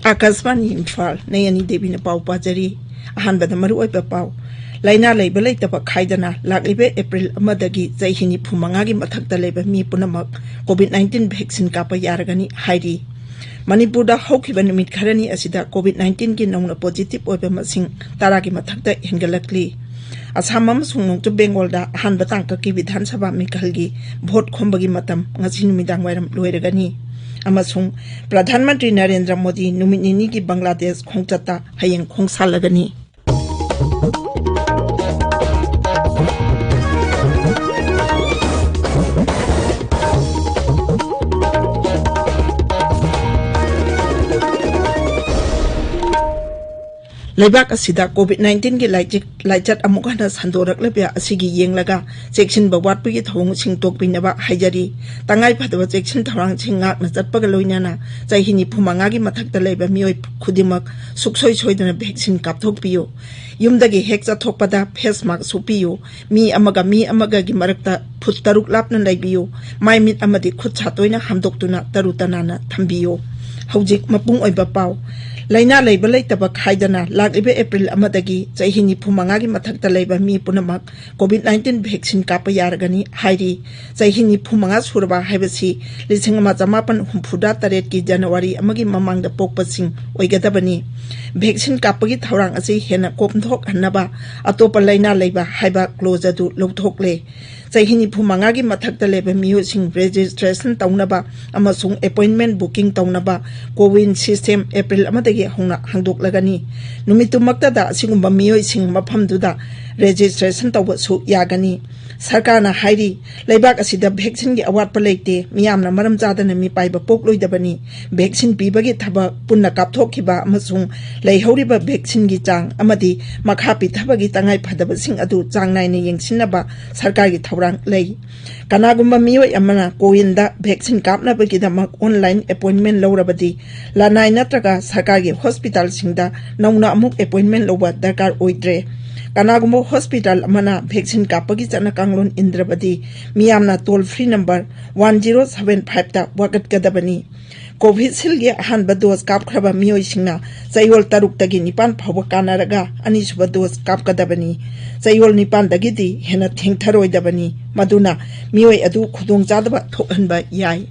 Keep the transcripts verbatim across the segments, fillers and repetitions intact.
ꯑꯥꯀꯥꯁꯕꯥꯅꯤ ꯏꯝꯐꯥꯜ, ꯅꯌꯅꯤ ꯗꯦꯕꯤꯅ ꯄꯥꯎ ꯄꯥꯖꯔꯤ꯫ ꯑꯍꯥꯟꯕꯗ ꯃꯔꯨꯑꯣꯏꯕ ꯄꯥꯎ꯫ ꯂꯥꯏꯅꯥ ꯂꯩꯕ ꯂꯩꯇꯕ ꯈꯥꯏꯗꯅ ꯂꯥꯛꯂꯤꯕ ꯑꯦꯄ꯭ꯔꯤꯜ ꯑꯃꯗꯒꯤ ꯆꯍꯤ ꯅꯤꯐꯨ ꯃꯉꯥꯒꯤ ꯃꯊꯛꯇ ꯂꯩꯕ ꯃꯤ ꯄꯨꯝꯅꯃꯛ COVID nineteen vaccine ꯀꯥꯞꯄ ꯌꯥꯔꯒꯅꯤ ꯍꯥꯏꯔꯤ꯫ ꯃꯅꯤꯄꯨꯔꯗ ꯍꯧꯈꯤꯕ ꯅꯨꯃꯤꯠ ꯈꯔꯅꯤ ꯑꯁꯤꯗ COVID nineteenꯒꯤ ꯅꯧꯅ positive ꯑꯣꯏꯕ ꯃꯁꯤꯡ ꯇꯔꯥꯒꯤ ꯃꯊꯛꯇ ꯍꯦꯟꯒꯠꯂꯛꯂꯤ꯫ ꯑꯁꯥꯝ ꯑꯃꯁꯨꯡ ꯅꯣꯡꯆꯨꯞ ꯕꯦꯡꯒꯣꯜꯗ ꯑꯍꯥꯟꯕ ꯇꯥꯡꯀꯛꯀꯤ ꯕꯤꯙꯥꯟ ꯁꯚꯥ ꯃꯤꯈꯜꯒꯤ ꯚꯣꯠ ꯈꯣꯝꯕꯒꯤ ꯃꯇꯝ ꯉꯁꯤ ꯅꯨꯃꯤꯗꯥꯡ ꯋꯥꯏꯔꯝ ꯂꯣꯏꯔꯒꯅꯤ꯫ ꯑꯃꯁꯨꯡ ꯄ꯭ꯔꯙꯥꯟ ꯃꯟꯇ꯭ꯔꯤ ꯅꯔꯦꯟꯗ꯭ꯔ ꯃꯣꯗꯤ ꯅꯨꯃꯤꯠ ꯅꯤꯅꯤꯒꯤ ꯕꯪꯒ꯭ꯂꯥꯗꯦꯁ ꯈꯣꯡꯆꯠꯇ ꯍꯌꯦꯡ ꯈꯣꯡꯁꯥꯜꯂꯒꯅꯤ꯫ ꯂꯩꯕꯥꯛ ꯑꯁꯤꯗ COVID nineteenꯒꯤ ꯂꯥꯏꯆꯤꯛ-, ꯂꯥꯏꯆꯠ ꯑꯃꯨꯛ ꯍꯟꯅ ꯁꯟꯗꯣꯔꯛꯂꯤꯕ ꯑꯁꯤꯒꯤ ꯌꯦꯡꯂꯒ ꯆꯦꯛꯁꯤꯟꯕ ꯋꯥꯠꯄꯒꯤ ꯊꯧꯑꯣꯡꯁꯤꯡ ꯇꯣꯛꯄꯤꯅꯕ ꯍꯥꯏꯖꯔꯤ꯫ ꯇꯉꯥꯏ ꯐꯗꯕ ꯆꯦꯛꯁꯤꯟ ꯊꯧꯔꯥꯡꯁꯤꯡ ꯉꯥꯛꯅ ꯆꯠꯄꯒ ꯂꯣꯏꯅꯅ ꯆꯍꯤ ꯅꯤꯐꯨ ꯃꯉꯥꯒꯤ ꯃꯊꯛꯇ ꯂꯩꯕ ꯃꯤꯑꯣꯏ ꯈꯨꯗꯤꯡꯃꯛ ꯁꯨꯛꯁꯣꯏ ꯁꯣꯏꯗꯅ vaccine ꯀꯥꯞꯊꯣꯛꯄꯤꯌꯨ꯫ ꯌꯨꯝꯗꯒꯤ ꯍꯦꯛ ꯆꯠꯊꯣꯛꯄꯗ face mask ꯎꯞꯄꯤꯌꯨ꯫ ꯃꯤ ꯑꯃꯒ ꯃꯤ ꯑꯃꯒꯒꯤ ꯃꯔꯛꯇ ꯐꯨꯠ ꯇꯔꯨꯛ ꯂꯥꯞꯅ ꯂꯩꯕꯤꯌꯨ꯫ ꯃꯥꯏ ꯃꯤꯠ ꯑꯃꯗꯤ ꯈꯨꯠ ꯁꯥ ꯇꯣꯏꯅ ꯍꯥꯝꯗꯣꯛꯇꯨꯅ ꯇꯔꯨ ꯇꯅꯥꯟꯅ ꯊꯝꯕꯤꯌꯨ꯫ ꯍꯧꯖꯤꯛ ꯃꯄꯨꯡ ꯑꯣꯏꯕ ꯄꯥꯎ꯫ ꯂꯥꯏꯅꯥ ꯂꯩꯕ ꯂꯩꯇꯕ ꯈꯥꯏꯗꯅ ꯂꯥꯛꯂꯤꯕ ꯑꯦꯄ꯭ꯔꯤꯜ ꯑꯃꯗꯒꯤ ꯆꯍꯤ ꯅꯤꯐꯨ ꯃꯉꯥꯒꯤ ꯃꯊꯛꯇ ꯂꯩꯕ ꯃꯤ ꯄꯨꯝꯅꯃꯛ COVID nineteen vaccine ꯀꯥꯞꯄ ꯌꯥꯔꯒꯅꯤ ꯍꯥꯏꯔꯤ꯫ ꯆꯍꯤ ꯅꯤꯐꯨ ꯃꯉꯥ ꯁꯨꯔꯕ ꯍꯥꯏꯕꯁꯤ ꯂꯤꯁꯤꯡ ꯑꯃ ꯆꯃꯥꯄꯟ ꯍꯨꯝꯐꯨꯇꯔꯦꯠꯀꯤ ꯖꯅꯋꯥꯔꯤ ꯑꯃꯒꯤ ꯃꯃꯥꯡꯗ ꯄꯣꯛꯄꯁꯤꯡ ꯑꯣꯏꯒꯗꯕꯅꯤ꯫ Vaccine ꯀꯥꯞꯄꯒꯤ ꯊꯧꯔꯥꯡ ꯑꯁꯤ ꯍꯦꯟꯅ ꯀꯣꯝꯊꯣꯛꯍꯟꯅꯕ ꯑꯇꯣꯞꯄ ꯂꯥꯏꯅꯥ ꯂꯩꯕ ꯍꯥꯏꯕ clause ꯑꯗꯨ ꯂꯧꯊꯣꯛꯂꯦ꯫ ꯆꯍꯤ ꯅꯤꯐꯨ ꯃꯉꯥꯒꯤ ꯃꯊꯛꯇ ꯂꯩꯕ ꯃꯤꯑꯣꯏꯁꯤꯡ registration ꯇꯧꯅꯕ ꯑꯃꯁꯨꯡ appointment booking ꯇꯧꯅꯕ CoWIN system ꯑꯦꯄ꯭ꯔꯤꯜ ꯑꯃꯗꯒꯤ ꯍꯧꯅ ꯍꯥꯡꯗꯣꯛꯂꯒꯅꯤ꯫ ꯅꯨꯃꯤꯠꯇꯨꯃꯛꯇꯗ ꯑꯁꯤꯒꯨꯝꯕ ꯃꯤꯑꯣꯏꯁꯤꯡ ꯃꯐꯝꯗꯨꯗ registration ꯇꯧꯕꯁꯨ ꯌꯥꯒꯅꯤ꯫ ꯁꯔꯀꯥꯔꯅ ꯍꯥꯏꯔꯤ, ꯂꯩꯕꯥꯛ ꯑꯁꯤꯗ vaccineꯒꯤ ꯑꯋꯥꯠꯄ ꯂꯩꯇꯦ, ꯃꯤꯌꯥꯝꯅ ꯃꯔꯝ ꯆꯥꯗꯅ ꯃꯤꯄꯥꯏꯕ ꯄꯣꯛꯂꯣꯏꯗꯕꯅꯤ꯫ Vaccine ꯄꯤꯕꯒꯤ ꯊꯕꯛ ꯄꯨꯟꯅ ꯀꯥꯞꯊꯣꯛꯈꯤꯕ ꯑꯃꯁꯨꯡ ꯂꯩꯍꯧꯔꯤꯕ vaccineꯒꯤ ꯆꯥꯡ ꯑꯃꯗꯤ ꯃꯈꯥ ꯄꯤꯊꯕꯒꯤ ꯇꯉꯥꯏ ꯐꯗꯕꯁꯤꯡ ꯑꯗꯨ ꯆꯥꯡ ꯅꯥꯏꯅ ꯌꯦꯡꯁꯤꯟꯅꯕ ꯁꯔꯀꯥꯔꯒꯤ ꯊꯧꯔꯥꯡ ꯂꯩ꯫ ꯀꯅꯥꯒꯨꯝꯕ ꯃꯤꯑꯣꯏ ꯑꯃꯅ CoWINꯗ vaccine ꯀꯥꯞꯅꯕꯒꯤꯗꯃꯛ online appointment ꯂꯧꯔꯕꯗꯤ, ꯂꯅꯥꯏ ꯅꯠꯇ꯭ꯔꯒ ꯁꯔꯀꯥꯔꯒꯤ hospitalꯁꯤꯡꯗ ꯅꯧꯅ ꯑꯃꯨꯛ appointment ꯂꯧꯕ ꯗꯔꯀꯥꯔ ꯑꯣꯏꯗ꯭ꯔꯦ꯫ ꯀꯅꯥꯒꯨꯝꯕ hospital ꯑꯃꯅ vaccine ꯀꯥꯞꯄꯒꯤ ꯆꯠꯅ ꯀꯥꯡꯂꯣꯟ ꯏꯟꯗ꯭ꯔꯕꯗꯤ, ꯃꯤꯌꯥꯝꯅ toll free number one zero seven fiveꯇ ꯋꯥꯀꯠꯀꯗꯕꯅꯤ꯫ ꯀꯣꯚꯤꯁꯤꯜꯒꯤ ꯑꯍꯥꯟꯕ ꯗꯣꯁ ꯀꯥꯞꯈ꯭ꯔꯕ ꯃꯤꯑꯣꯏꯁꯤꯡꯅ ꯆꯌꯣꯜ ꯇꯔꯨꯛꯇꯒꯤ ꯅꯤꯄꯥꯟ ꯐꯥꯎꯕ ꯀꯥꯟꯅꯔꯒ ꯑꯅꯤꯁꯨꯕ ꯗꯣꯁ ꯀꯥꯞꯀꯗꯕꯅꯤ꯫ ꯆꯌꯣꯜ ꯅꯤꯄꯥꯟꯗꯒꯤꯗꯤ ꯍꯦꯟꯅ ꯊꯦꯡꯊꯔꯣꯏꯗꯕꯅꯤ, ꯃꯗꯨꯅ ꯃꯤꯑꯣꯏ ꯑꯗꯨ ꯈꯨꯗꯣꯡꯆꯥꯗꯕ ꯊꯣꯛꯍꯟꯕ ꯌꯥꯏ꯫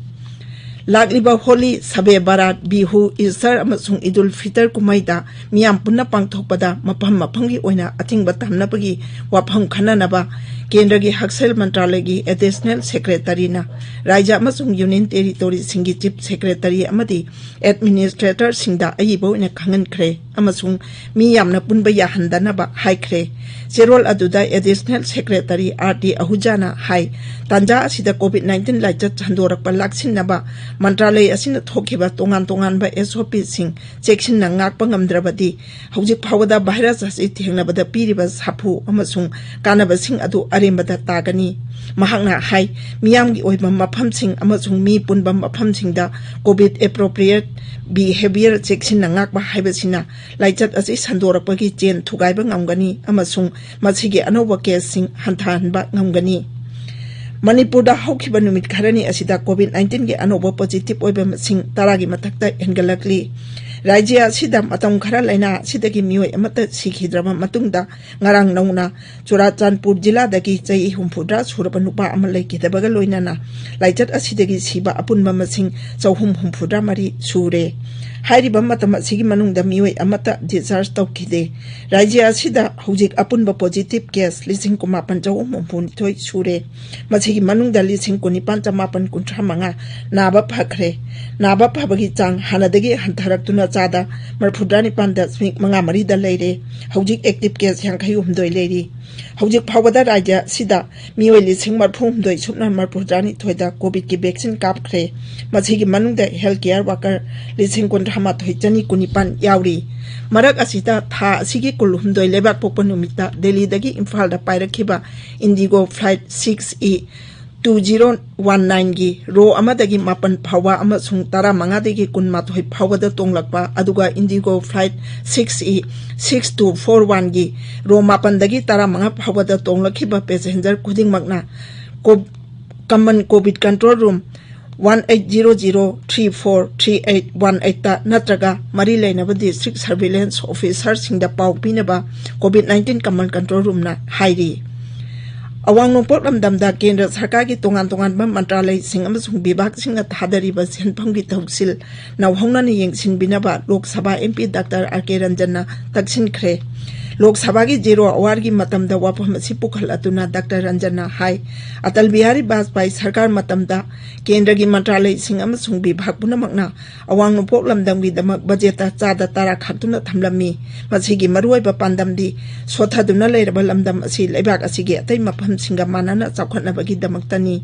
ꯂꯥꯛꯂꯤꯕ ꯍꯣꯂꯤ, ꯁꯕꯦ ꯕꯔꯥꯠ, ꯕꯤꯍꯨ, ꯏꯁꯇꯔ ꯑꯃꯁꯨꯡ ꯏꯗꯨꯜ ꯐꯤꯇꯔ ꯀꯨꯝꯍꯩꯗ ꯃꯤꯌꯥꯝ ꯄꯨꯟꯅ ꯄꯥꯡꯊꯣꯛꯄꯗ ꯃꯐꯝ ꯃꯐꯝꯒꯤ ꯑꯣꯏꯅ ꯑꯊꯤꯡꯕ ꯊꯝꯅꯕꯒꯤ ꯋꯥꯐꯝ ꯈꯟꯅꯅꯕ ꯀꯦꯟꯗ꯭ꯔꯒꯤ ꯍꯛꯁꯦꯜ ꯃꯟꯇ꯭ꯔꯥꯂꯌꯒꯤ ꯑꯦꯗꯤꯁꯅꯦꯜ ꯁꯦꯀ꯭ꯔꯦꯇꯔꯤꯅ ꯔꯥꯖ꯭ꯌ ꯑꯃꯁꯨꯡ ꯌꯨꯅꯤꯌꯟ ꯇꯦꯔꯤꯇꯣꯔꯤꯁꯤꯡꯒꯤ ꯆꯤꯐ ꯁꯦꯀ꯭ꯔꯦꯇꯔꯤ ꯑꯃꯗꯤ ꯑꯦꯗꯃꯤꯅꯤꯁꯇ꯭ꯔꯦꯇꯔꯁꯤꯡꯗ ꯑꯏꯕ ꯑꯣꯏꯅ ꯈꯪꯍꯟꯈ꯭ꯔꯦ ꯑꯃꯁꯨꯡ ꯃꯤ ꯌꯥꯝꯅ ꯄꯨꯟꯕ ꯌꯥꯍꯟꯗꯅꯕ ꯍꯥꯏꯈ꯭ꯔꯦ꯫ ꯆꯦꯔꯣꯜ ꯑꯗꯨꯗ ꯑꯦꯗꯤꯁꯅꯦꯜ ꯁꯦꯀ꯭ꯔꯦꯇꯔꯤ ꯑꯥꯔ ꯇꯤ ꯑꯍꯨꯖꯥꯅ ꯍꯥꯏ, ꯇꯥꯟꯖꯥ ꯑꯁꯤꯗ ꯀꯣꯚꯤꯗ ꯅꯥꯏꯟꯇꯤꯟ ꯂꯥꯏꯆꯠ ꯁꯟꯗꯣꯔꯛꯄ ꯂꯥꯛꯁꯤꯟꯅꯕ ꯃꯟꯇ꯭ꯔꯥꯂꯌ ꯑꯁꯤꯅ ꯊꯣꯛꯈꯤꯕ ꯇꯣꯉꯥꯟ ꯇꯣꯉꯥꯟꯕ ꯑꯦꯁ ꯑꯣ ꯄꯤꯁꯤꯡ ꯆꯦꯛꯁꯤꯟꯅ ꯉꯥꯛꯄ ꯉꯝꯗ꯭ꯔꯕꯗꯤ, ꯍꯧꯖꯤꯛ ꯐꯥꯎꯕꯗ ꯚꯥꯏꯔꯁ ꯑꯁꯤ ꯊꯦꯡꯅꯕꯗ ꯄꯤꯔꯤꯕ ꯁꯥꯐꯨ ꯑꯃꯁꯨꯡ ꯀꯥꯟꯅꯕꯁꯤꯡ ꯑꯗꯨ ꯑꯔꯦꯝꯕꯗ ꯇꯥꯒꯅꯤ꯫ ꯃꯍꯥꯛꯅ ꯍꯥꯏ, ꯃꯤꯌꯥꯝꯒꯤ ꯑꯣꯏꯕ ꯃꯐꯝꯁꯤꯡ ꯑꯃꯁꯨꯡ ꯃꯤ ꯄꯨꯟꯕ ꯃꯐꯝꯁꯤꯡꯗ ꯀꯣꯚꯤꯗ ꯑꯦꯄ꯭ꯔꯣꯄ꯭ꯔꯤꯌꯦꯠ ꯕꯤꯍꯦꯕꯤꯌꯔ ꯆꯦꯛꯁꯤꯟꯅ ꯉꯥꯛꯄ ꯍꯥꯏꯕꯁꯤꯅ ꯂꯥꯏꯆꯠ ꯑꯁꯤ ꯁꯟꯗꯣꯔꯛꯄꯒꯤ ꯆꯦꯟ ꯊꯨꯒꯥꯏꯕ ꯉꯝꯒꯅꯤ ꯑꯃꯁꯨꯡ ꯃꯁꯤꯒꯤ ꯑꯅꯧꯕ ꯀꯦꯁꯁꯤꯡ ꯍꯟꯊꯍꯟꯕ ꯉꯝꯒꯅꯤ꯫ ꯃꯅꯤꯄꯨꯔꯗ ꯍꯧꯈꯤꯕ ꯅꯨꯃꯤꯠ ꯈꯔꯅꯤ ꯑꯁꯤꯗ ꯀꯣꯚꯤꯗ ꯅꯥꯏꯟꯇꯤꯟꯒꯤ ꯑꯅꯧꯕ ꯄꯣꯖꯤꯇꯤꯚ ꯑꯣꯏꯕ ꯃꯁꯤꯡ ꯇꯔꯥꯒꯤ ꯃꯊꯛꯇ ꯍꯦꯟꯒꯠꯂꯛꯂꯤ꯫ ꯔꯥꯖ꯭ꯌ ꯑꯁꯤꯗ ꯃꯇꯝ ꯈꯔ ꯂꯥꯏꯅꯥ ꯑꯁꯤꯗꯒꯤ ꯃꯤꯑꯣꯏ ꯑꯃꯠꯇ ꯁꯤꯈꯤꯗ꯭ꯔꯕ ꯃꯇꯨꯡꯗ, ꯉꯔꯥꯡ ꯅꯧꯅ ꯆꯨꯔꯥꯆꯥꯟꯄꯨꯔ ꯖꯤꯂꯥꯗꯒꯤ ꯆꯍꯤ ꯍꯨꯝꯐꯨꯇꯔꯥ ꯁꯨꯔꯕ ꯅꯨꯄꯥ ꯑꯃ ꯂꯩꯈꯤꯗꯕꯒ ꯂꯣꯏꯅꯅ ꯂꯥꯏꯆꯠ ꯑꯁꯤꯗꯒꯤ ꯁꯤꯕ ꯑꯄꯨꯟꯕ ꯃꯁꯤꯡ ꯆꯍꯨꯝ ꯍꯨꯝꯐꯨꯇꯔꯥ ꯃꯔꯤ ꯁꯨꯔꯦ꯫ ꯍꯥꯏꯔꯤꯕ ꯃꯇꯝ ꯑꯁꯤꯒꯤ ꯃꯅꯨꯡꯗ ꯃꯤꯑꯣꯏ ꯑꯃꯠꯇ ꯗꯤꯁꯆꯥꯔꯖ ꯇꯧꯈꯤꯗꯦ꯫ ꯔꯥꯖ꯭ꯌ ꯑꯁꯤꯗ ꯍꯧꯖꯤꯛ ꯑꯄꯨꯟꯕ ꯄꯣꯖꯤꯇꯤꯚ ꯀꯦꯁ ꯂꯤꯁꯤꯡ ꯀꯨꯟꯃꯥꯄꯟ ꯆꯍꯨꯝ ꯍꯨꯝꯐꯨꯅꯤꯊꯣꯏ ꯁꯨꯔꯦ꯫ ꯃꯁꯤꯒꯤ ꯃꯅꯨꯡꯗ ꯂꯤꯁꯤꯡ ꯀꯨꯟꯅꯤꯄꯥꯟ ꯆꯃꯥꯄꯟ ꯀꯨꯟꯊ꯭ꯔꯥ ꯃꯉꯥ ꯅꯥꯕ ꯐꯈ꯭ꯔꯦ꯫ ꯅꯥꯕ ꯐꯕꯒꯤ ꯆꯥꯡ ꯍꯥꯟꯅꯗꯒꯤ ꯍꯟꯊꯔꯛꯇꯨꯅ ꯆꯥꯗ ꯃꯔꯤꯐꯨꯇꯔꯥ ꯅꯤꯄꯥꯟ ꯗꯁꯃꯤꯛ ꯃꯉꯥ ꯃꯔꯤꯗ ꯂꯩꯔꯦ꯫ ꯍꯧꯖꯤꯛ ꯑꯦꯛꯇꯤꯚ ꯀꯦꯁ ꯌꯥꯡꯈꯩ ꯍꯨꯝꯗꯣꯏ ꯂꯩꯔꯤ꯫ ꯍꯧꯖꯤꯛ ꯐꯥꯎꯕꯗ ꯔꯥꯖ꯭ꯌ ꯑꯁꯤꯗ ꯃꯤꯑꯣꯏ ꯂꯤꯁꯤꯡ ꯃꯔꯤꯐꯨ ꯍꯨꯝꯗꯣꯏ ꯁꯨꯞꯅ ꯃꯔꯤꯐꯨꯇꯔꯥ ꯅꯤꯊꯣꯏꯗ ꯀꯣꯚꯤꯗꯀꯤ ꯚꯦꯛꯁꯤꯟ ꯀꯥꯞꯈ꯭ꯔꯦ꯫ ꯃꯁꯤꯒꯤ ꯃꯅꯨꯡꯗ ꯍꯦꯜꯊ ꯀꯦꯌꯔ ꯋꯥꯀꯔ ꯂꯤꯁꯤꯡ ꯀꯨꯟꯊ꯭ꯔꯥ ꯃꯥꯊꯣꯏ ꯆꯅꯤ ꯀꯨꯟꯅꯤꯄꯥꯟ ꯌꯥꯎꯔꯤ꯫ ꯃꯔꯛ ꯑꯁꯤꯗ, ꯊꯥ ꯑꯁꯤꯒꯤ ꯀꯨꯜꯍꯨꯝꯗꯣꯏ ꯂꯩꯕꯥꯛꯄꯣꯛꯄ ꯅꯨꯃꯤꯠꯇ ꯗꯦꯜꯂꯤꯗꯒꯤ ꯏꯝꯐꯥꯜꯗ ꯄꯥꯏꯔꯛꯈꯤꯕ IndiGo flight six E two zero one ꯅꯥꯏꯟꯒꯤ ꯔꯣ ꯑꯃꯗꯒꯤ ꯃꯥꯄꯟ ꯐꯥꯎꯕ ꯑꯃꯁꯨꯡ ꯇꯔꯥꯃꯉꯥꯗꯒꯤ ꯀꯨꯟꯃꯥꯊꯣꯏ ꯐꯥꯎꯕꯗ ꯇꯣꯡꯂꯛꯄ, ꯑꯗꯨꯒ IndiGo flight six E six two four ꯋꯥꯟꯒꯤ ꯔꯣ ꯃꯥꯄꯟꯗꯒꯤ ꯇꯔꯥꯃꯉꯥ ꯐꯥꯎꯕꯗ ꯇꯣꯡꯂꯛꯈꯤꯕ ꯄꯦꯁꯦꯟꯖꯔ ꯈꯨꯗꯤꯡꯃꯛꯅ co-, common Covid control room one eight zero zero three four three eight one eight ꯇ ꯅꯠꯇ꯭ꯔꯒ ꯃꯔꯤ ꯂꯩꯅꯕ district surveillance officer ꯁꯤꯡꯗ ꯄꯥꯎ ꯄꯤꯅꯕ COVID nineteen command control room ꯅ ꯍꯥꯏꯔꯤ꯫ ꯑꯋꯥꯡ ꯅꯣꯡꯄꯣꯛ ꯂꯝꯗꯝꯗ ꯀꯦꯟꯗ꯭ꯔ ꯁꯔꯀꯥꯔꯒꯤ ꯇꯣꯉꯥꯟ ꯇꯣꯉꯥꯟꯕ ꯃꯟꯇ꯭ꯔꯥꯂꯌꯁꯤꯡ ꯑꯃꯁꯨꯡ ꯕꯤꯚꯥꯒꯁꯤꯡꯅ ꯊꯥꯗꯔꯤꯕ ꯁꯦꯟꯐꯝꯒꯤ ꯊꯧꯁꯤꯜ ꯅꯧꯍꯧꯅꯅ ꯌꯦꯡꯁꯤꯟꯕꯤꯅꯕ Lok Sabha MP Doctor R K Ranjan ꯅ ꯇꯛꯁꯤꯟꯈ꯭ꯔꯦ꯫ ꯂꯣꯛ ꯁꯚꯥꯒꯤ zero hour ꯒꯤ ꯃꯇꯝꯗ ꯋꯥꯐꯝ ꯑꯁꯤ ꯄꯨꯈꯠꯂꯗꯨꯅ Doctor Ranjan ꯅ ꯍꯥꯏ, ꯑꯇꯜ ꯕꯤꯍꯥꯔꯤ ꯕꯥꯖꯄꯥꯏ ꯁꯔꯀꯥꯔ ꯃꯇꯝꯗ ꯀꯦꯟꯗ꯭ꯔꯒꯤ ꯃꯟꯇ꯭ꯔꯥꯂꯌꯁꯤꯡ ꯑꯃꯁꯨꯡ ꯕꯤꯚꯥꯒ ꯄꯨꯝꯅꯃꯛꯅ ꯑꯋꯥꯡ ꯅꯣꯡꯄꯣꯛ ꯂꯝꯗꯝꯒꯤꯗꯃꯛ ꯕꯖꯦꯠꯇ ꯆꯥꯗ ꯇꯔꯥ ꯈꯥꯛꯇꯨꯅ ꯊꯝꯂꯝꯃꯤ꯫ ꯃꯁꯤꯒꯤ ꯃꯔꯨꯑꯣꯏꯕ ꯄꯥꯟꯗꯝꯗꯤ ꯁꯣꯠꯊꯗꯨꯅ ꯂꯩꯔꯕ ꯂꯝꯗꯝ ꯑꯁꯤ ꯂꯩꯕꯥꯛ ꯑꯁꯤꯒꯤ ꯑꯇꯩ ꯃꯐꯝꯁꯤꯡꯒ ꯃꯥꯟꯅꯅ ꯆꯥꯎꯈꯠꯅꯕꯒꯤꯗꯃꯛꯇꯅꯤ꯫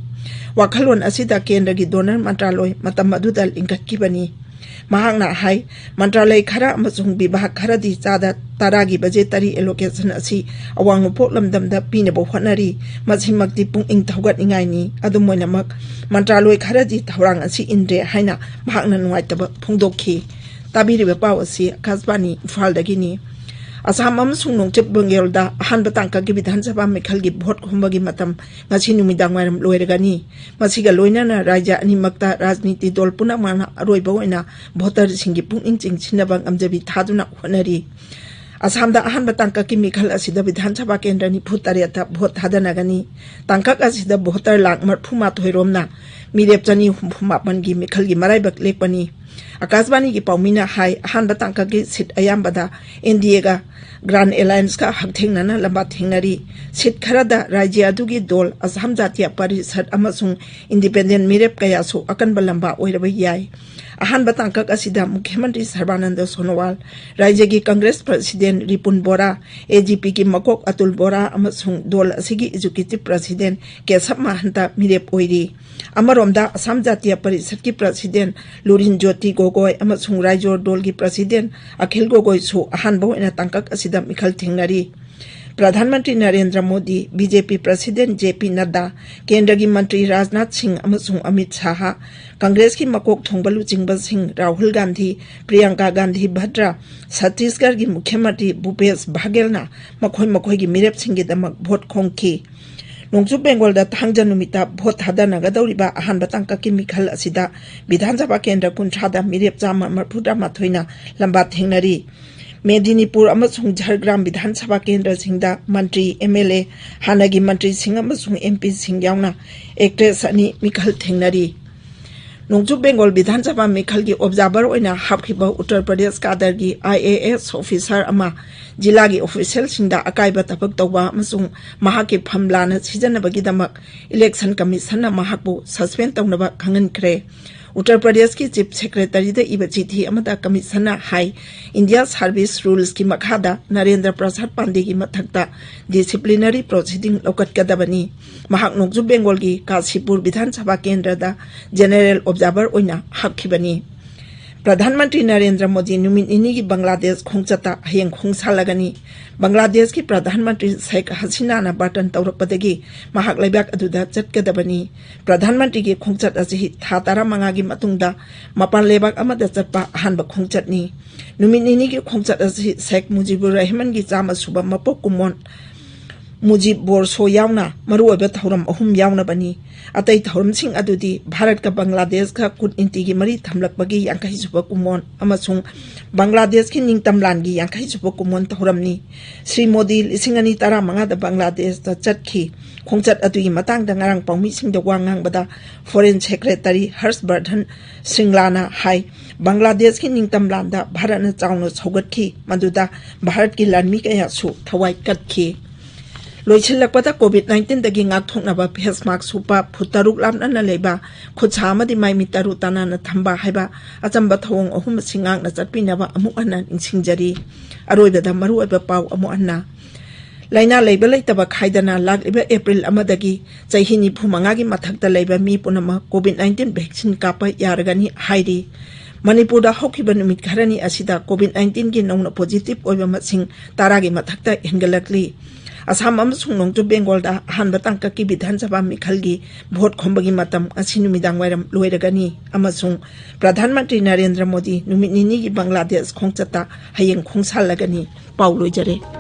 ꯋꯥꯈꯜꯂꯣꯟ ꯑꯁꯤꯗ ꯀꯦꯟꯗ꯭ꯔꯒꯤ donor ꯃꯟꯇ꯭ꯔꯥꯂꯣꯏ ꯃꯇꯝ ꯑꯗꯨꯗ ꯂꯤꯡꯈꯠꯈꯤꯕꯅꯤ꯫ ꯃꯍꯥꯛꯅ ꯍꯥꯏ, ꯃꯟꯇ꯭ꯔꯥꯂꯌ ꯈꯔ ꯑꯃꯁꯨꯡ ꯕꯤꯚꯥꯒ ꯈꯔꯗꯤ ꯆꯥꯗ ꯇꯔꯥꯒꯤ budgetary allocation ꯑꯁꯤ ꯑꯋꯥꯡ ꯅꯣꯡꯄꯣꯛ ꯂꯝꯗꯝꯗ ꯄꯤꯅꯕ ꯍꯣꯠꯅꯔꯤ꯫ ꯃꯁꯤꯃꯛꯇꯤ ꯄꯨꯛꯅꯤꯡ ꯊꯧꯒꯠꯅꯤꯡꯉꯥꯏꯅꯤ꯫ ꯑꯗꯨꯝ ꯑꯣꯏꯅꯃꯛ, ꯃꯟꯇ꯭ꯔꯥꯂꯣꯏ ꯈꯔꯗꯤ ꯊꯧꯔꯥꯡ ꯑꯁꯤ ꯏꯟꯗ꯭ꯔꯦ ꯍꯥꯏꯅ ꯃꯍꯥꯛꯅ ꯅꯨꯡꯉꯥꯏꯇꯕ ꯐꯣꯡꯗꯣꯛꯈꯤ꯫ ꯇꯥꯕꯤꯔꯤꯕ ꯄꯥꯎ ꯑꯁꯤ ꯑꯀꯥꯁꯕꯥꯅꯤ ꯏꯝꯐꯥꯜꯗꯒꯤꯅꯤ꯫ ꯑꯁꯥꯝ ꯑꯃꯁꯨꯡ ꯅꯣꯡꯆꯨꯞ ꯕꯦꯡꯒꯣꯜꯗ ꯑꯍꯥꯟꯕ ꯇꯥꯡꯀꯛꯀꯤ ꯕꯤꯙꯥꯟ ꯁꯚꯥ ꯃꯤꯈꯜꯒꯤ ꯚꯣꯠ ꯈꯣꯝꯕꯒꯤ ꯃꯇꯝ ꯉꯁꯤ ꯅꯨꯃꯤꯗꯥꯡ ꯋꯥꯏꯔꯝ ꯂꯣꯏꯔꯒꯅꯤ꯫ ꯃꯁꯤꯒ ꯂꯣꯏꯅꯅ ꯔꯥꯖ꯭ꯌ ꯑꯅꯤꯃꯛꯇ ꯔꯥꯖꯅꯤꯇꯤ ꯗꯣꯜ ꯄꯨꯝꯅꯃꯛꯅ ꯑꯔꯣꯏꯕ ꯑꯣꯏꯅ ꯚꯣꯇꯔꯁꯤꯡꯒꯤ ꯄꯨꯛꯅꯤꯡ ꯆꯤꯡꯁꯤꯟꯅꯕ ꯉꯝꯖꯕꯤ ꯊꯥꯗꯨꯅ ꯍꯣꯠꯅꯔꯤ꯫ ꯑꯁꯥꯝꯗ ꯑꯍꯥꯟꯕ ꯇꯥꯡꯀꯛꯀꯤ ꯃꯤꯈꯜ ꯑꯁꯤꯗ ꯕꯤꯙꯥꯟ ꯁꯚꯥ ꯀꯦꯟꯗ꯭ꯔ ꯅꯤꯐꯨ ꯇꯔꯦꯠꯇ ꯚꯣꯠ ꯊꯥꯗꯅꯒꯅꯤ꯫ ꯇꯥꯡꯀꯛ ꯑꯁꯤꯗ ꯚꯣꯇꯔ ꯂꯥꯈ ꯃꯔꯤꯐꯨ ꯃꯥꯊꯣꯏ ꯔꯣꯝꯅ ꯃꯤꯔꯦꯞ ꯆꯅꯤ ꯍꯨꯝꯐꯨ ꯃꯥꯄꯟꯒꯤ ꯃꯤꯈꯜꯒꯤ ꯃꯔꯥꯏꯕꯛ ꯂꯦꯛꯄꯅꯤ꯫ ꯑꯀꯥꯁꯕꯥꯅꯤꯒꯤ ꯄꯥꯎꯃꯤꯅ ꯍꯥꯏ, ꯑꯍꯥꯟꯕ ꯇꯥꯡꯀꯛꯀꯤ ꯁꯤꯠ ꯑꯌꯥꯝꯕꯗ ꯑꯦꯟ ꯗꯤ ꯑꯦꯒ ꯒ꯭ꯔꯥꯟ ꯑꯦꯂꯥꯌꯟꯁꯀ ꯍꯛꯊꯦꯡꯅꯅ ꯂꯝꯕꯥ ꯊꯦꯡꯅꯔꯤ꯫ ꯁꯤꯠ ꯈꯔꯗ ꯔꯥꯖ꯭ꯌ ꯑꯗꯨꯒꯤ ꯗꯣꯜ ꯑꯁꯥꯝ ꯖꯥꯇꯤꯌ ꯄꯔꯤꯁꯠ ꯑꯃꯁꯨꯡ ꯏꯟꯗꯤꯄꯦꯟꯗꯦꯟ ꯃꯤꯔꯦꯞ ꯀꯌꯥꯁꯨ ꯑꯀꯟꯕ ꯂꯝꯕꯥ ꯑꯣꯏꯔꯕ ꯌꯥꯏ꯫ ꯑꯍꯥꯟꯕ ꯇꯥꯡꯀꯛ ꯑꯁꯤꯗ ꯃꯨꯈ꯭ꯌ ꯃꯟꯇ꯭ꯔꯤ ꯁꯔꯕꯥꯅꯟꯗ ꯁꯣꯅꯣꯋꯥꯜ, ꯔꯥꯖ꯭ꯌꯒꯤ ꯀꯪꯒ꯭ꯔꯦꯁ ꯄ꯭ꯔꯁꯤꯗꯦꯟ ꯔꯤꯄꯨꯟ ꯕꯣꯔꯥ, ꯑꯦ ꯖꯤ ꯄꯤꯒꯤ ꯃꯀꯣꯛ ꯑꯇꯨꯜ ꯕꯣꯔꯥ ꯑꯃꯁꯨꯡ ꯗꯣꯜ ꯑꯁꯤꯒꯤ ꯑꯦꯖꯨꯀꯦꯇꯤꯚ ꯄ꯭ꯔꯁꯤꯗꯦꯟ ꯀꯦꯁꯕ ꯃꯍꯟꯇ ꯃꯤꯔꯦꯞ ꯑꯣꯏꯔꯤ꯫ ꯑꯃꯔꯣꯝꯗ ꯑꯁꯥꯝ ꯖꯥꯇꯤꯌ ꯄꯔꯤꯁꯠꯀꯤ ꯄ꯭ꯔꯁꯤꯗꯦꯟ ꯂꯨꯔꯤꯟ ꯖꯣꯇꯤ ꯒꯣꯒꯣꯏ ꯑꯃꯁꯨꯡ ꯔꯥꯏꯖꯣꯔ ꯗꯣꯜꯒꯤ ꯄ꯭ꯔꯁꯤꯗꯦꯟ ꯑꯈꯤꯜ ꯒꯣꯒꯣꯏꯁꯨ ꯑꯍꯥꯟꯕ ꯑꯣꯏꯅ ꯇꯥꯡꯀꯛ ꯑꯁꯤꯗ ꯃꯤꯈꯜ ꯊꯦꯡꯅꯔꯤ꯫ ꯄ꯭ꯔꯙꯥꯟ ꯃꯟꯇ꯭ꯔꯤ ꯅꯔꯦꯟꯗ꯭ꯔ ꯃꯣꯗꯤ, ꯕꯤ ꯖꯦ ꯄꯤ ꯄ꯭ꯔꯁꯤꯗꯦꯟ ꯖꯦ ꯄꯤ ꯅꯗ꯭ꯗꯥ, ꯀꯦꯟꯗ꯭ꯔꯒꯤ ꯃꯟꯇ꯭ꯔꯤ ꯔꯥꯖꯅꯥꯊ ꯁꯤꯡ ꯑꯃꯁꯨꯡ ꯑꯃꯤꯠ ꯁꯥꯍ, ꯀꯪꯒ꯭ꯔꯦꯁꯀꯤ ꯃꯀꯣꯛ ꯊꯣꯡꯕ ꯂꯨꯆꯤꯡꯕꯁꯤꯡ ꯔꯥꯍꯨꯜ ꯒꯥꯟꯙꯤ, ꯄ꯭ꯔꯤꯌꯥꯡꯀꯥ ꯒꯥꯟꯙꯤ ꯚꯗ꯭ꯔꯥ, ꯁꯠꯇꯤꯁꯒꯔꯒꯤ ꯃꯨꯈ꯭ꯌ ꯃꯟꯇ꯭ꯔꯤ ꯚꯨꯄꯦꯁ ꯕꯥꯘꯦꯜꯅ ꯃꯈꯣꯏ ꯃꯈꯣꯏꯒꯤ ꯃꯤꯔꯦꯞꯁꯤꯡꯒꯤꯗꯃꯛ ꯚꯣꯠ ꯈꯣꯝꯈꯤ꯫ ꯅꯣꯡꯆꯨꯞ ꯕꯦꯡꯒꯣꯜꯗ ꯊꯥꯡꯖ ꯅꯨꯃꯤꯠꯇ ꯚꯣꯠ ꯊꯥꯗꯅꯒꯗꯧꯔꯤꯕ ꯑꯍꯥꯟꯕ ꯇꯥꯡꯀꯛꯀꯤ ꯃꯤꯈꯜ ꯑꯁꯤꯗ ꯕꯤꯙꯥꯟ ꯁꯚꯥ ꯀꯦꯟꯗ꯭ꯔ ꯀꯨꯟꯊ꯭ꯔꯥꯗ ꯃꯤꯔꯦꯞ ꯆꯥꯝꯃ ꯃꯔꯤꯐꯨꯇꯔꯥꯃꯥꯊꯣꯏꯅ ꯂꯝꯕꯥ ꯊꯦꯡꯅꯔꯤ꯫ ꯃꯦꯗꯤꯅꯤꯄꯨꯔ ꯑꯃꯁꯨꯡ ꯖꯔꯒ꯭ꯔꯥꯝ ꯕꯤꯙꯥꯟ ꯁꯚꯥ ꯀꯦꯟꯗ꯭ꯔꯁꯤꯡꯗ ꯃꯟꯇ꯭ꯔꯤ, ꯑꯦꯝ ꯑꯦꯜ ꯑꯦ, ꯍꯥꯟꯅꯒꯤ ꯃꯟꯇ꯭ꯔꯤꯁꯤꯡ ꯑꯃꯁꯨꯡ ꯑꯦꯝ ꯄꯤꯁꯤꯡ ꯌꯥꯎꯅ ꯑꯦꯛꯇ꯭ꯔꯦꯁ ꯑꯅꯤ ꯃꯤꯈꯜ ꯊꯦꯡꯅꯔꯤ꯫ ꯅꯣꯡꯆꯨꯞ ꯕꯦꯡꯒꯣꯜ ꯕꯤꯙꯥꯟ ꯁꯚꯥ ꯃꯤꯈꯜꯒꯤ ꯑꯣꯕꯖꯥꯔꯚꯔ ꯑꯣꯏꯅ ꯍꯥꯞꯈꯤꯕ ꯎꯠꯇꯔ ꯄ꯭ꯔꯗꯦꯁ ꯀꯥꯗꯔꯒꯤ ꯑꯥꯏ ꯑꯦ ꯑꯦꯁ ꯑꯣꯐꯤꯁꯥꯔ ꯑꯃ ꯖꯤꯂꯥꯒꯤ ꯑꯣꯐꯤꯁꯤꯌꯦꯜꯁꯤꯡꯗ ꯑꯀꯥꯏꯕ ꯊꯕꯛ ꯇꯧꯕ ꯑꯃꯁꯨꯡ ꯃꯍꯥꯛꯀꯤ ꯐꯝ ꯂꯥꯟꯅ ꯁꯤꯖꯤꯟꯅꯕꯒꯤꯗꯃꯛ ꯏꯂꯦꯛꯁꯟ ꯀꯃꯤꯁꯟꯅ ꯃꯍꯥꯛꯄꯨ ꯁꯁꯄꯦꯟ ꯇꯧꯅꯕ ꯈꯪꯍꯟꯈ꯭ꯔꯦ꯫ ꯎꯠꯇꯔ ꯄ꯭ꯔꯗꯦꯁꯀꯤ ꯆꯤꯐ ꯁꯦꯀ꯭ꯔꯦꯇꯔꯤꯗ ꯏꯕ ꯆꯤꯊꯤ ꯑꯃꯗ ꯀꯃꯤꯁꯟꯅ ꯍꯥꯏ, ꯏꯟꯗꯤꯌꯥ ꯁꯥꯔꯚꯤꯁ ꯔꯨꯜꯁꯀꯤ ꯃꯈꯥꯗ ꯅꯔꯦꯟꯗ꯭ꯔ ꯄ꯭ꯔꯁꯥꯗ ꯄꯥꯟꯗꯦꯒꯤ ꯃꯊꯛꯇ ꯗꯤꯁꯤꯄ꯭ꯂꯤꯅꯔꯤ ꯄ꯭ꯔꯣꯁꯤꯗꯤꯡ ꯂꯧꯈꯠꯀꯗꯕꯅꯤ꯫ ꯃꯍꯥꯛ ꯅꯣꯡꯆꯨꯞ ꯕꯦꯡꯒꯣꯜꯒꯤ ꯀꯥꯁꯤꯄꯨꯔ ꯕꯤꯙꯥꯟ ꯁꯚꯥ ꯀꯦꯟꯗ꯭ꯔꯗ ꯖꯦꯅꯦꯔꯦꯜ ꯑꯣꯕꯖꯥꯔꯚꯔ ꯑꯣꯏꯅ ꯍꯥꯞꯈꯤꯕꯅꯤ꯫ ꯄ꯭ꯔꯙꯥꯟ ꯃꯟꯇ꯭ꯔꯤ ꯅꯔꯦꯟꯗ꯭ꯔ ꯃꯣꯗꯤ ꯅꯨꯃꯤꯠ ꯅꯤꯅꯤꯒꯤ ꯕꯪꯒ꯭ꯂꯥꯗꯦꯁ ꯈꯣꯡꯆꯠꯇ ꯍꯌꯦꯡ ꯈꯣꯡꯁꯥꯜꯂꯒꯅꯤ꯫ ꯕꯪꯒ꯭ꯂꯥꯗꯦꯁꯀꯤ ꯄ꯭ꯔꯙꯥꯟ ꯃꯟꯇ꯭ꯔꯤ ꯁꯦꯈ ꯍꯁꯤꯅꯥꯅ ꯕꯥꯔꯇꯟ ꯇꯧꯔꯛꯄꯗꯒꯤ ꯃꯍꯥꯛ ꯂꯩꯕꯥꯛ ꯑꯗꯨꯗ ꯆꯠꯀꯗꯕꯅꯤ꯫ ꯄ꯭ꯔꯙꯥꯟ ꯃꯟꯇ꯭ꯔꯤꯒꯤ ꯈꯣꯡꯆꯠ ꯑꯁꯤ ꯊꯥ ꯇꯔꯥꯃꯉꯥꯒꯤ ꯃꯇꯨꯡꯗ ꯃꯄꯥꯟ ꯂꯩꯕꯥꯛ ꯑꯃꯗ ꯆꯠꯄ ꯑꯍꯥꯟꯕ ꯈꯣꯡꯆꯠꯅꯤ꯫ ꯅꯨꯃꯤꯠ ꯅꯤꯅꯤꯒꯤ ꯈꯣꯡꯆꯠ ꯑꯁꯤ ꯁꯦꯈ ꯃꯨꯖꯤꯕꯨꯔ ꯔꯍꯃꯟꯒꯤ ꯆꯥꯝꯃ ꯁꯨꯕ ꯃꯄꯣꯛ ꯀꯨꯝꯑꯣꯟ ꯃꯨꯖꯤꯕ ꯕꯣꯔꯁꯣ ꯌꯥꯎꯅ ꯃꯔꯨꯑꯣꯏꯕ ꯊꯧꯔꯝ ꯑꯍꯨꯝ ꯌꯥꯎꯅꯕꯅꯤ꯫ ꯑꯇꯩ ꯊꯧꯔꯝꯁꯤꯡ ꯑꯗꯨꯗꯤ ꯚꯥꯔꯠꯀ ꯕꯪꯒ꯭ꯂꯥꯗꯦꯁꯀ ꯀꯨꯟꯅꯤꯊꯣꯏꯒꯤ ꯃꯔꯤ ꯊꯝꯂꯛꯄꯒꯤ ꯌꯥꯡꯈꯩ ꯁꯨꯕ ꯀꯨꯝꯑꯣꯟ ꯑꯃꯁꯨꯡ ꯕꯪꯒ꯭ꯂꯥꯗꯦꯁꯀꯤ ꯅꯤꯡꯇꯝ ꯂꯥꯟꯒꯤ ꯌꯥꯡꯈꯩ ꯁꯨꯕ ꯀꯨꯝꯑꯣꯟ ꯊꯧꯔꯝꯅꯤ꯫ ꯁ꯭ꯔꯤ ꯃꯣꯗꯤ ꯂꯤꯁꯤꯡ ꯑꯅꯤ ꯇꯔꯥꯃꯉꯥꯗ ꯕꯪꯒ꯭ꯂꯥꯗꯦꯁꯇ ꯆꯠꯈꯤ꯫ ꯈꯣꯡꯆꯠ ꯑꯗꯨꯒꯤ ꯃꯇꯥꯡꯗ ꯉꯔꯥꯡ ꯄꯥꯎꯃꯤꯁꯤꯡꯗ ꯋꯥ ꯉꯥꯡꯕꯗ ꯐꯣꯔꯦꯟ ꯁꯦꯀ꯭ꯔꯦꯇꯔꯤ ꯍꯔꯁ ꯕꯔꯙꯟ ꯁ꯭ꯔꯤꯡꯂꯥꯅ ꯍꯥꯏ, ꯕꯪꯒ꯭ꯂꯥꯗꯦꯁꯀꯤ ꯅꯤꯡꯇꯝ ꯂꯥꯟꯗ ꯚꯥꯔꯠꯅ ꯆꯥꯎꯅ ꯁꯧꯒꯠꯈꯤ, ꯃꯗꯨꯗ ꯚꯥꯔꯠꯀꯤ ꯂꯥꯟꯃꯤ ꯀꯌꯥꯁꯨ ꯊꯋꯥꯏ ꯀꯠꯈꯤ꯫ ꯂꯣꯏꯁꯤꯜꯂꯛꯄꯗ, ꯀꯣꯚꯤꯗ ꯅꯥꯏꯟꯇꯤꯟꯗꯒꯤ ꯉꯥꯛꯊꯣꯛꯅꯕ ꯐꯦꯁ ꯃꯥꯛꯁ ꯎꯞꯄ, ꯐꯨꯠ ꯇꯔꯨꯛ ꯂꯥꯞꯅꯅ ꯂꯩꯕ, ꯈꯨꯠ ꯁꯥ ꯑꯃꯗꯤ ꯃꯥꯏ ꯃꯤꯠ ꯇꯔꯨ ꯇꯅꯥꯟꯅ ꯊꯝꯕ ꯍꯥꯏꯕ ꯑꯆꯝꯕ ꯊꯧꯑꯣꯡ ꯑꯍꯨꯝ ꯑꯁꯤ ꯉꯥꯛꯅ ꯆꯠꯄꯤꯅꯕ ꯑꯃꯨꯛ ꯍꯟꯅ ꯅꯤꯡꯁꯤꯡꯖꯔꯤ꯫ ꯑꯔꯣꯏꯕꯗ ꯃꯔꯨꯑꯣꯏꯕ ꯄꯥꯎ ꯑꯃꯨꯛ ꯍꯟꯅ꯫ ꯂꯥꯏꯅꯥ ꯂꯩꯕ ꯂꯩꯇꯕ ꯈꯥꯏꯗꯅ ꯂꯥꯛꯂꯤꯕ ꯑꯦꯄ꯭ꯔꯤꯜ ꯑꯃꯗꯒꯤ ꯆꯍꯤ ꯅꯤꯐꯨ ꯃꯉꯥꯒꯤ ꯃꯊꯛꯇ ꯂꯩꯕ ꯃꯤ ꯄꯨꯝꯅꯃꯛ ꯀꯣꯚꯤꯗ ꯅꯥꯏꯟꯇꯤꯟ ꯚꯦꯛꯁꯤꯟ ꯀꯥꯞꯄ ꯌꯥꯔꯒꯅꯤ ꯍꯥꯏꯔꯤ꯫ ꯃꯅꯤꯄꯨꯔꯗ ꯍꯧꯈꯤꯕ ꯅꯨꯃꯤꯠ ꯈꯔꯅꯤ ꯑꯁꯤꯗ ꯀꯣꯚꯤꯗ ꯅꯥꯏꯟꯇꯤꯟꯒꯤ ꯅꯧꯅ ꯄꯣꯖꯤꯇꯤꯚ ꯑꯣꯏꯕ ꯃꯁꯤꯡ ꯇꯔꯥꯒꯤ ꯃꯊꯛꯇ ꯍꯦꯟꯒꯠꯂꯛꯂꯤ꯫ ꯑꯁꯥꯝ ꯑꯃꯁꯨꯡ ꯅꯣꯡꯆꯨꯞ ꯕꯦꯡꯒꯣꯜꯗ ꯑꯍꯥꯟꯕ ꯇꯥꯡꯀꯛꯀꯤ ꯕꯤꯙꯥꯟ ꯁꯚꯥ ꯃꯤꯈꯜꯒꯤ ꯚꯣꯠ ꯈꯣꯝꯕꯒꯤ ꯃꯇꯝ ꯉꯁꯤ ꯅꯨꯃꯤꯗꯥꯡ ꯋꯥꯏꯔꯝ ꯂꯣꯏꯔꯒꯅꯤ ꯑꯃꯁꯨꯡ ꯄ꯭ꯔꯙꯥꯟ ꯃꯟꯇ꯭ꯔꯤ ꯅꯔꯦꯟꯗ꯭ꯔ ꯃꯣꯗꯤ ꯅꯨꯃꯤꯠ ꯅꯤꯅꯤꯒꯤ ꯕꯪꯒ꯭ꯂꯥꯗꯦꯁ ꯈꯣꯡꯆꯠꯇ ꯍꯌꯦꯡ ꯈꯣꯡꯁꯥꯜꯂꯒꯅꯤ꯫ ꯄꯥꯎ ꯂꯣꯏꯖꯔꯦ꯫